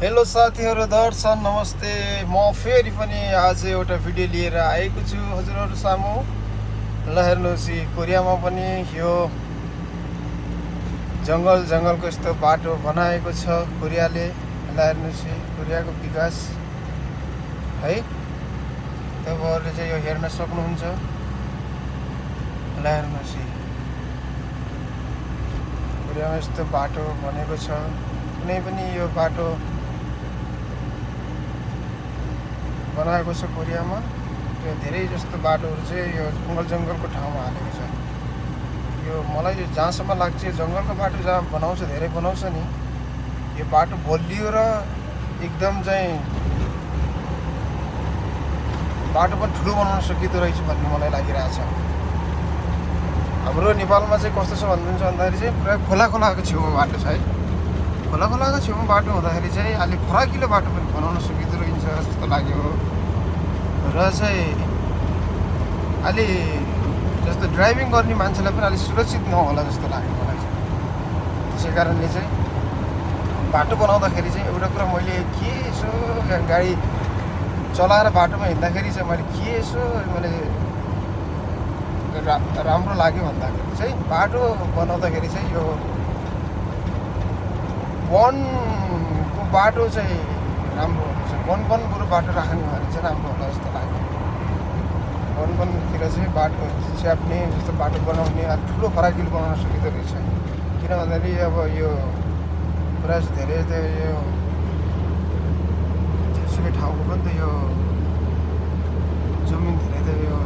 Hello साथीहरू, दर्शन नमस्ते। म फेरि पनि आज एउटा भिडियो लिएर आएको छु हजुरहरू सामु। ल हेर्नुहोस्, कोरियामा पनि यो जङ्गलको यस्तो बाटो बनाएको छ कोरियाले। ल हेर्नुहोस्, कोरियाको विकास है, तपाईँहरूले चाहिँ यो हेर्न सक्नुहुन्छ। ल हेर्नुहोस्, कोरियामा यस्तो बाटो बनेको छ। कुनै पनि यो बाटो बनाएको छ कोरियामा। त्यो धेरै जस्तो बाटोहरू चाहिँ यो जङ्गलको ठाउँमा हालेको छ। यो मलाई यो जहाँसम्म लाग्छ, जङ्गलको बाटो जहाँ बनाउँछ, धेरै बनाउँछ नि, यो बाटो बलियो र एकदम चाहिँ बाटो पनि ठुलो बनाउन सकिँदो रहेछ भन्ने मलाई लागिरहेछ। हाम्रो नेपालमा चाहिँ कस्तो छ भन्दाखेरि चाहिँ पुरा खोलाको छेउमा बाटो छ है। खोलाको छेउमा बाटो हुँदाखेरि चाहिँ अलि फराकिलो बाटो पनि बनाउन सकिँदो रहेछ जस्तो लाग्यो र चाहिँ अलि जस्तो ड्राइभिङ गर्ने मान्छेलाई पनि अलिक सुरक्षित नहोला जस्तो लाग्यो मलाई चाहिँ। त्यसै कारणले चाहिँ बाटो बनाउँदाखेरि चाहिँ एउटा कुरा मैले के यसो गाडी चलाएर बाटोमा हिँड्दाखेरि चाहिँ मैले राम्रो लाग्यो भन्दाखेरि चाहिँ बाटो बनाउँदाखेरि चाहिँ यो वनको बाटो चाहिँ राम्रो हुन्छ। बरु बाटो राख्ने भने चाहिँ राम्रो होला जस्तो लाग्यो। वनतिर चाहिँ बाटो च्याप्ने जस्तो बाटो बनाउने अलिक ठुलो फराकिलो बनाउन सकिँदो रहेछ। किन भन्दाखेरि अब यो पुरा धेरै त यो जेसुकै ठाउँको पनि त यो जमिन धेरै त यो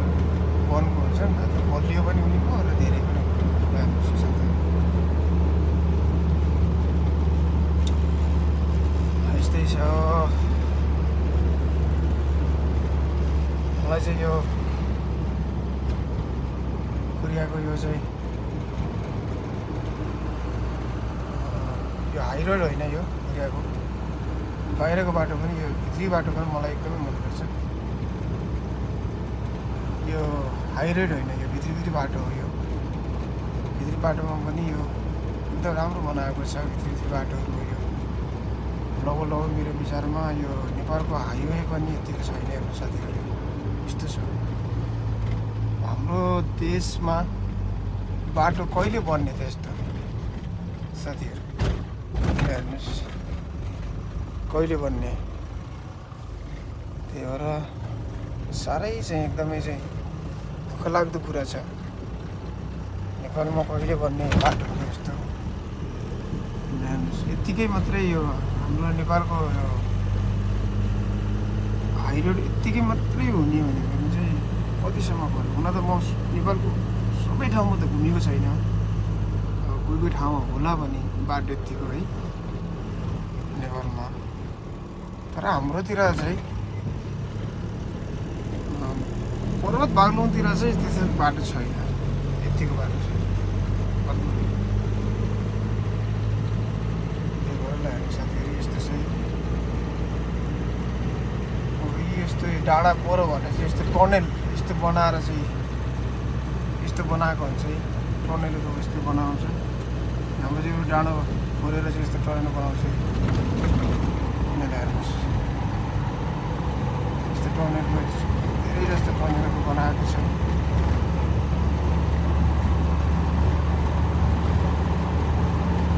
वनको हुन्छ नि त, बलियो पनि हुने भयो र धेरै पनि यस्तै छ। मलाई चाहिँ यो कोरियाको यो चाहिँ यो हाई रोड होइन, यो कोरियाको बाहिरको बाटो पनि, यो भित्री बाटो पनि मलाई एकदमै मनपर्छ। यो हाई रोड होइन, यो भित्री बाटो हो। यो भित्री बाटोमा पनि यो एकदम राम्रो बनाएको छ। भित्री बाटोहरू यो लगभग मेरो विचारमा यो नेपालको हाइवे पनि यतिको छैन। हेर्नु साथीहरू, यस्तो छ। हाम्रो देशमा बाटो कहिले बन्ने त यस्तो साथीहरू, हेर्नुहोस् कहिले बन्ने। त्यही भएर साह्रै चाहिँ एकदमै चाहिँ दुःखलाग्दो कुरा छ। नेपालमा कहिले बन्ने बाटो यस्तो। यत्तिकै मात्रै यो हाम्रो नेपालको यो हाई रोड यत्तिकै मात्रै हुने भने चाहिँ कतिसम्म पर्यो। हुन त म नेपालको सबै ठाउँमा त घुमेको छैन, कोही ठाउँमा होला भने बाटो यत्तिको है नेपालमा। तर हाम्रोतिर चाहिँ पर्वत बाग्लुङतिर चाहिँ त्यसरी बाटो छैन, यत्तिको बाटो छैन। त्यही भएर हेर्नु साथीहरू, यस्तो चाहिँ यस्तो डाँडा पऱ्यो भने चाहिँ यस्तो टनेल यस्तो बनाएर चाहिँ यस्तो बनाएको हुन्छ। टनेलको यस्तो बनाउँछ। हाम्रो चाहिँ यो डाँडो खोलेर चाहिँ यस्तो टनेल बनाउँछ। हेर्नुहोस्, यस्तो टनेलको धेरै जस्तो टनेलको बनाएको छ।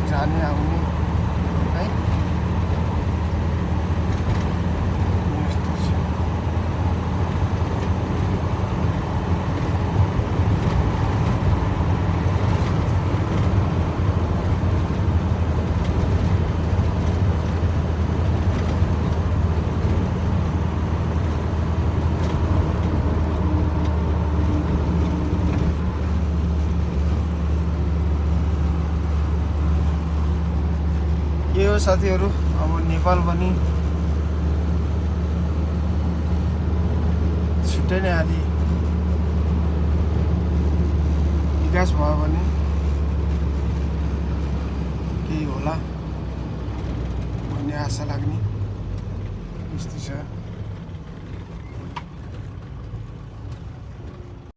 जाने आउने है, यस्तो छ। के हो साथीहरू, अब नेपाल पनि छिट्टै नै अलि विकास भयो भने केही होला भन्ने आशा लाग्ने यस्तो छ।